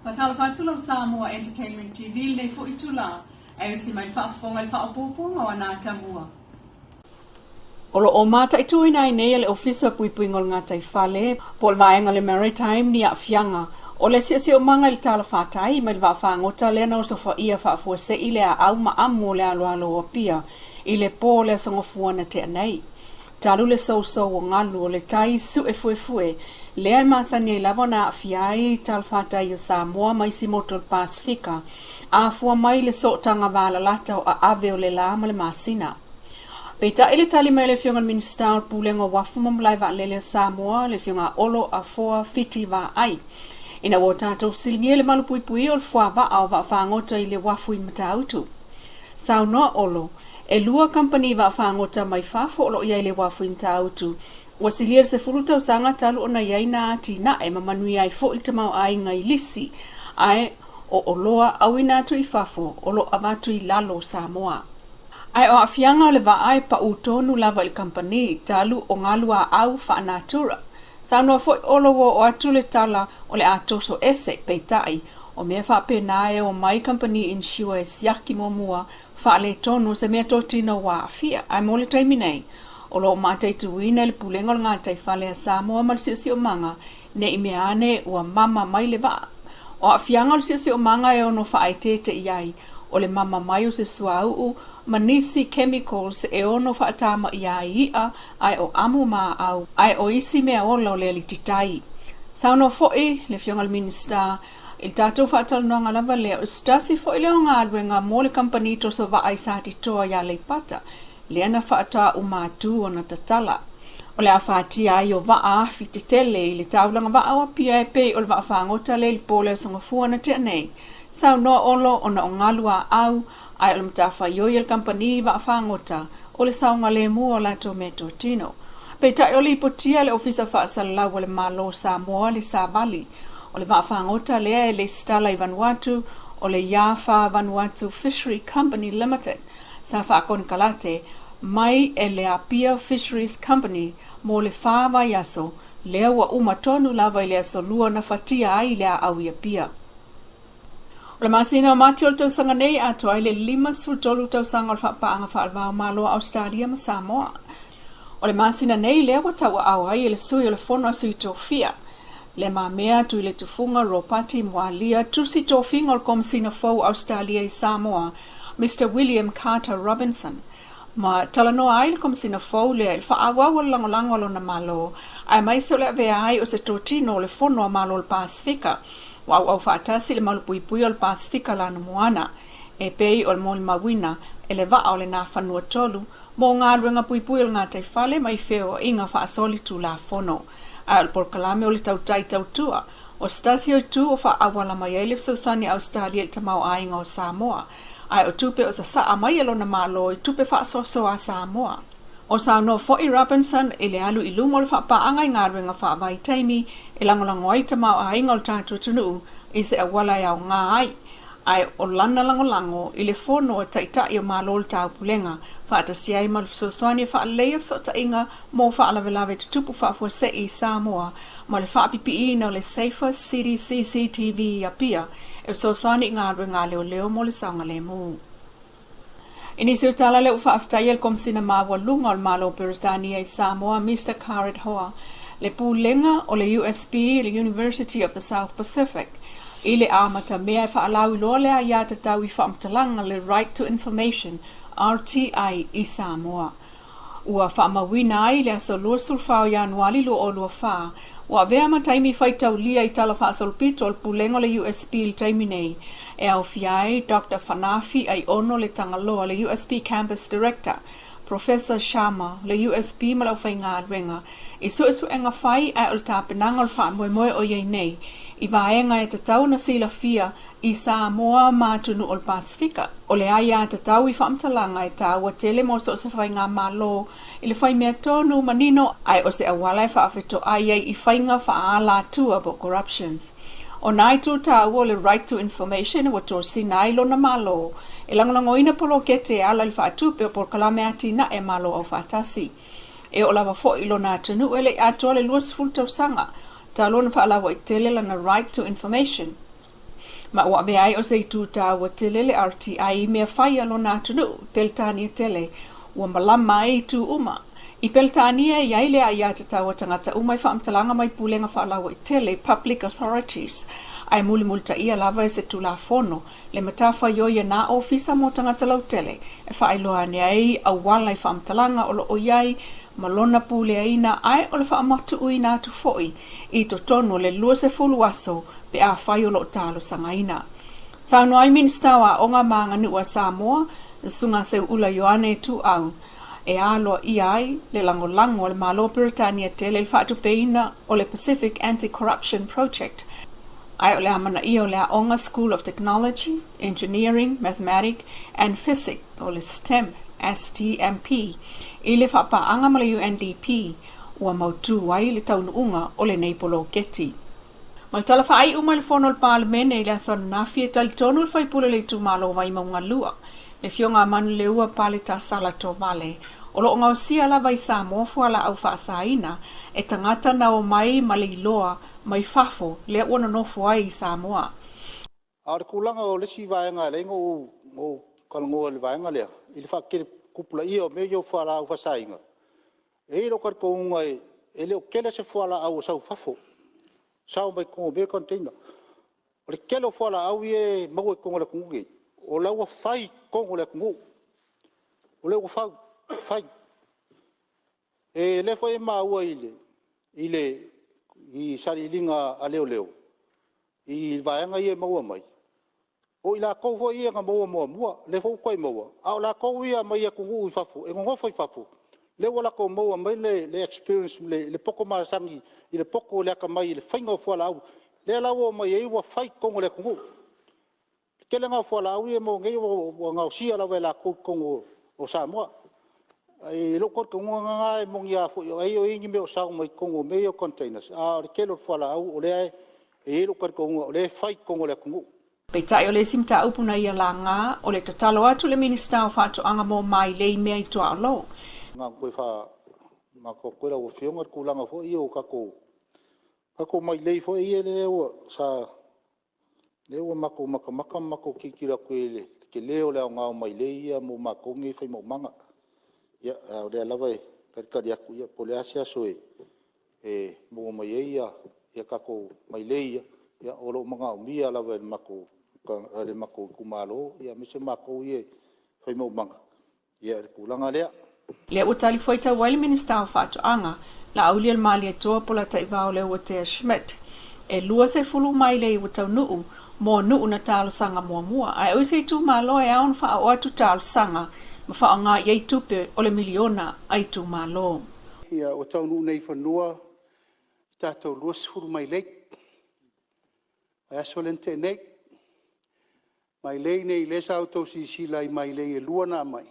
Faatalofa atu lau Samoa Entertainment TV i lenei foi itula, ae usi mai le faafofoga i le faaopoopoga o ana atamua. O lo o mataituina ai nei e le Ofisa o Puipuiga o le Gataifale po o le Vaega o le Maritime ni aafiaga o le siosiomaga i le talafātai mai le vaafagota lea na osofaia faafuasei le aau ma amu o le aloalo o Apia i le po o le Aso Gafua na tea nei. Talu le sousou o galu o le tai suefuefue lea e masani ai lava ona aafia ai talafātai o Samoa ma isi motu o le Pasefika, afua mai le sootaga valalata o aave o le la ma le masina. Peitai le tali mai a le Afioga i le Minisita o le Pulega o Uafu ma Malae Vaalele a Samoa, le Afioga a Olo Afoa Fiti Vaai, ina ua tatou fesiligia le malupuipuia o le fuavaa o vaafagota i le uafu i Matautu. Saunoa Olo, e lua kamupani vaafagota mai fafo o lo o i ai i le uafu i Matautu, ua silia le 10 tausaga talu ona i ai nā atinae ma manuia ai foi le tamaoaiga i lisi, ae o oloa auina atu i fafo o lo o avatu i lalo o Samoa. Ae o aafiaga o le vaa e paʻū tonu lava i le kamupani talu o galu aau faanatura. Saunoa foi Olo ua oo atu le tala o le a toso ese, peitai, o mea faapena e o mai kamupani insure e siaki muamua faaletonu o se mea totino ua aafia. Ae mo le taimi nei, o lo o mataituina i le Pulega o le Gataifale a Samoa ma le Siosiomaga ne i mea ane ua mama mai le vaa. O aafiaga o le siosiomaga e ono faaeteete i ai, o le mama mai o se suauu ma nisi chemicals e ono faatamaia ai iʻa ae o amu maau ae o isi mea ola o le alititai. Saunoa foi le Afioga i le Minisita i le tatou faatalanoaga lava lea, o se tasi foi lea o galuega mo le kamupani toso vaa i Satitoa i Aleipata, lea na faatoa uma atu ona tatala. O le afatia ai o vaa afi tetele i le taulaga vaa o Apia e pei o le vaafagota lea i le po le Aso Gafua na tea nei. Saunoa Olo ona o galu aau ae o le matafaioi a le kamupani vaafagota o le saogalemu o latou meatotino. Peitai o lipotia e le Ofisa Faasalalau a le Malo o Samoa le savali o le vaafagota lea e lesitala i Vanuatu o le Yafa Vanuatu Fishery Company Limited sa faakonekarate mai e le Apia Fisheries Company mo le fa vaiaso, lea ua uma tonu lava i le aso lua na fatia ai le aau i Apia. O le masina o Mati o le tausaga nei atoa ai le 53 tausaga o le faapaaga faale-va-o-Malo a Ausetalia ma Samoa. O le masina nei lea ua tauaao ai e le sui o le Fono a Sui Tofia, le mamea atu i le tufuga Ropati Mualia tusi tofiga o le Komesina fou o Ausetalia i Samoa, Mister William Carter Robinson, ma talanoa ai le Komesina fou lea i le faaauau o le lagolago a lona Malo, aemaise o le avea ai o se totino o le Fono a Malo o le Pasefika, ua auau faatasi i le malupuipuia o le Pasefika lana moana, e pei o le molimauina e le vaa o le Nafanua 3 mo galuega puipui o le gataifale mai feoaiga faasolitulafono. Ae o le polokalame o le tautai tautua, o se tasi o itu o faaauala mai ai le fesoasoani a Ausetalia i le tamaoaiga o Samoa, ae o tupe o sasaa mai e lona Malo i tupe faasoasoa a Samoa. O saunoa foi Robinson i le alu i luma o le faapaaga i galuega faavaitaimi e lagolago ai le tamaoaiga o le tatou atunuu i se auala e aoga ai, ae o lana lagolago i le Fono a Taitai o Malo o le Taupulega, faatasi ai ma le fesoasoani e faaleleia fesootaiga mo faalavelave tutupu faafuasei i Samoa ma le faapipiina o le Safer City CCTV i Apia e fesoasoani i galuega a leoleo mo le saogalemu. I nisi o tala lea ua faafetaia le Komesina Maualuga o le Malo o Peretania i Samoa, Mister Khared Hoa, le Pulega o le USB i le University of the South Pacific, i le amatamea e faalauiloa le aiatatau i faamatalaga le Right to Information, RTI, i Samoa. Ua faamauina ai i le aso 24 o Ianuali 2024, ua avea ma taimi faitaulia i tala faasolopito o le Pulega o le USB i le taimi nei, e aofia ai Doctor Fanafi Aiono Le Tagaloa, le USB Campus Director, Professor Sharma, le USB ma le aufaigaluega, i suesuega fai ae o le tapenaga o le faamoemoe o i ai nei i vaega e tatau ona silafia i Samoa ma atunuu o le Pasefika. O le aiatatau i faamatalaga e taua tele mo so o se faigamalo i le fai mea tonu manino ae o se auala e faafetoai ai i faiga faaalatua po o corruptions. O nā itu taua o le Right to Information ua tosina ai lona Malo e lagolagoina polokete e ala i le faatupe o polokalame atinae a Malo Aufaatasi. E oo lava foi i lona atunuu e le i atoa le 20 tausaga talu ona faalauaitele lana Right to Information. Ma ua avea ai o se itu taua tele le RTI i mea fai a lona atunuu, Peretania tele, ua malama ai itu uma. I Peretania e i ai le aiatatau a tagata uma i faamatalaga mai pulega faalauaitele, public authorities, ae mulimulitaia lava e se tulafono le matafaioi a nā ofisa mo tagata lautele e faailoa ane ai auala i faamatalaga o lo o i ai ma lona puleaina ae o le faamatuuina atu foi i totonu o le 20 aso pe afai o lo o talosagaina. Saunoa ai le Minisita o Aoga ma Aganuu a Samoa, le Susuga Seuula Ioane Tuuau, e aloaia ai le lagolago a le Malo o Peretania tele i le faatupeina o le Pacific Anti-Corruption Project, ae o le amanaia o le aoga School of Technology, Engineering, Mathematic and Physic o le STEM, STMP, i le faapaaga ma le UNDP, ua mautū ai le taunuuga o lenei poloketi. Ma le tala faaiu mai le fono a le Palemene i le aso ananafi e talitonu le faipule o le itumalo o Vaimauga 2, le Afioga a Manuleua Pale Tasala Tovale, o lo o gaosia lava i Samoa fualaau faasaina e tagata na omai ma le iloa mai fafo lea ua nonofo ai i Samoa. A o le tulaga o le isi vaega e ala ai ona ou talanoa i le vaega lea i le faatele tupulaia o mea ia o fualaau faasaina, e i ai lou talitonuga e le o tele se fualaau o sau i fafo, sao mai totonu o mea ia o container. O le tele o fualaau ia e maua i totonu o le atunuu lenei, o la e ua fai i totonu o le atunuu, o lea ua fai. O lea foi e maua i sailiiliga a leoleo i vaega ia e maua mai, o i latou foi ia na maua muamua, lea foi ua toe maua, a o latou ia mai atunuu i fafo e nonofo i fafo, lea ua latou maua mai le experience, le poto masani i le poto i le atamai i le faiga o fualaau, lea la ua omai ai ua fai i totonu o le atunuu. O le tele lena o fualaau ia e maua nei ua gaosia lava e latou i totonu o Samoa. Ae i lou talitonuga lena, e moni lava foi ai o i ai ni mea o sao mai totonu o mea ia o containers, a o le tele o fualaau o lea e i ai lou talitonuga o lea e fai i totonu o le atunuu. Peitai o le isi mataupu na ia laga, o le tatalo atu i le Minisita o Faatoaga mo mailei mea i tuaolo. Na ona toe faamanatu atu i lau Afioga le tulaga foi ia o tatou mailei foi ia lea ua matou matamata ma matou tilotilo atu i ai i le tele o le aoga o mailei ia mo matou nei fai maumaga. Ia, a o lea lava e talitali atu po o le a se aso e maua mai ai tatou mailei ia, o lo o manaomia lava e le matou itumalo, aemaise matou ia e fai maumaga i le tulaga lea. Lea ua talifuaitau ai le Minisita o Faatoaga, Laaulialemalietoa Polataivao Leuatea Schmidt, e 20 mailei ua taunuu mo nuu na talosaga muamua, ae o isi itumalo e ao ona faaoo atu talosaga ma faaaoga i ai tupe o le miliona a itumalo. Ia, ua taunuu nei i fanua tatou 20 mailei, vaiaso lea na tea nei. Mailei nei lea sa outou silasila i mailei e 2 na aumai,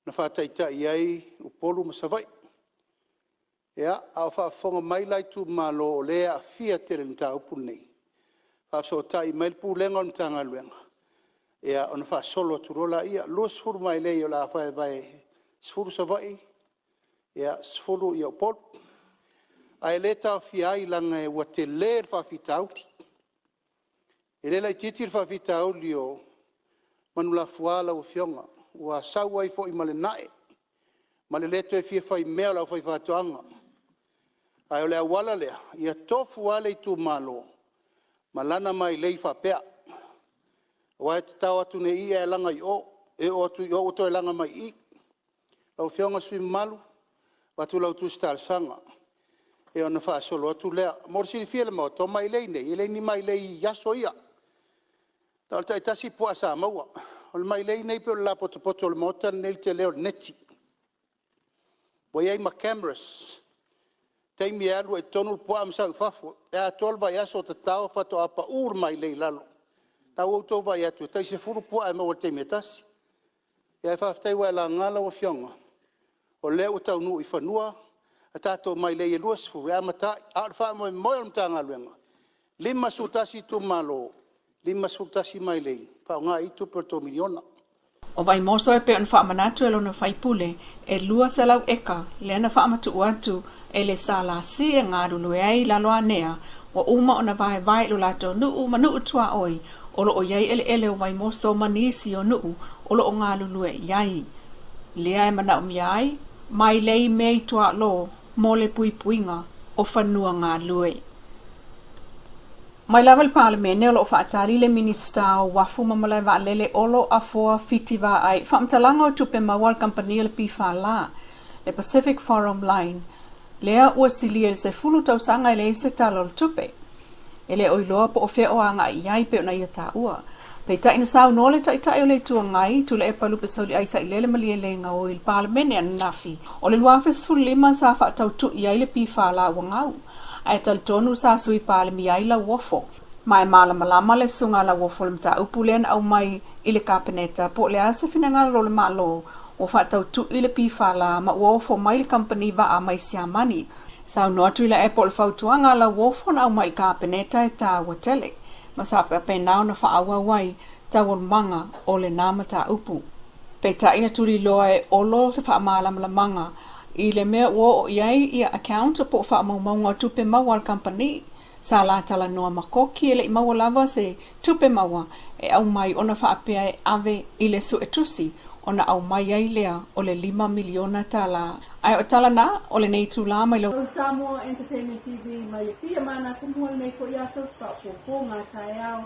na faataitai ai Upolu ma Savaii. Ia, a o faafofoga mai la itumalo o lea e aafia tele i le mataupu lenei, faafesootai mai le Pulega o le Matagaluega, ia ona faasolo atu loa lea. E 20 mailei o le a vaevae e 10 Savaii, 10 Upolu. Ae le taofia ai leaga ua tele le faafitauli. E le laitiiti le faafitauli o manulafua lau Afioga, ua sau ai foi ma le na'e ma le le toe fia faimea o le aufaifaatoaga. Ae o le auala lea, ia tofu lava le itumalo ma lana mailei faapea, aua e tatao atu nei i i ae laga i o, e oo atu i o ua toe laga mai i i. Lau Afioga i le sui usufono mamalu, avatu lau tusi talosaga ona faasolo atu lea. Mo le silafia e le Maota, o mailei nei, e le o ni mailei i aso ia, na o le tai-tasi puaa sa maua. O le mailei lenei pei o le lapotopoto o le Maota lenei le tele o le neti, ua i ai ma cameras, taimi e alu ai i totonu le puaa ma sau i fafo. E atoa le vaiaso o tatao faatoa pau le mailei i lalo. O lena ua outou vaai atu e tai 10 puaa e maua i le taimi e tasi. Ae faafetai ua e laga lau Afioga, o lea ua taunuu i fanua a tatou mailei e 20 e amata ai. A o le faamoemoe o le Matagaluega, 51 itumalo, 51 mailei e faaaoga i ai tupe o le tou $1miliona. O Vaimoso e pei ona faamanatu e lona faipule, e 200 eka lea na faamatuu atu e le SLC e galulue ai i Laloanea Ua uma ona vaevae i lo latou nuu ma nuu tuaoi o lo o i ai eleele o Vaimoso ma nisi o nuu o lo o galulue i ai. Lea e manaomia ai mailei mea i tuaolo mo le puipuiga o fanua galue. Mai lava i le Palemene o lo o faatali le Minisita o Uafu ma Malae Vaalele Olo Afoa Fiti Vaai i faamatalaga o tupe maua a le kamupani a le PFL, le Pacific Forum Line, lea ua silia i le 10 tausaga e leai se tala o le tupe. E le o iloa po o fea o agai i ai pei ona ia taua. Peitai na saunoa le Taitai o le Itu Agai, Tuilaepa Lupesoliai Sailele Malielegaoi i le Palemene ananafi, o le 2015 sa faatautui ai le PFL ua gau, ae talitonu sa Sui Palemia ai Lauofo. Ma e malamalama le susuga a Lauofo i le mataupu lea na aumai i le Kapeneta po o le a se finagalo o le Malo ua faatautui le PFL ma ua ofo mai le kamupani vaa mai Siamani. Saunoa Tuilaepa o le fautuaga a Lauofo na aumai i le Kapeneta e taua tele ma sa faapena ona faaauau ai taualumaga o lena mataupu. Peitai na tuliloa e Olo se faamalamalamaga i le mea ua oo i ai ia account po o faamaumauga o tupe maua a le kamupani. Sa la talanoa ma Koki e le i maua lava se tupe maua e aumai ona faapea e ave i le suetusi ona aumai ai lea o le $5 miliona. Ae o tala na o lenei itulā mai le Samoa Entertainment TV mai Apia ma Natamua lenei foi aso faaopoopoga taeao.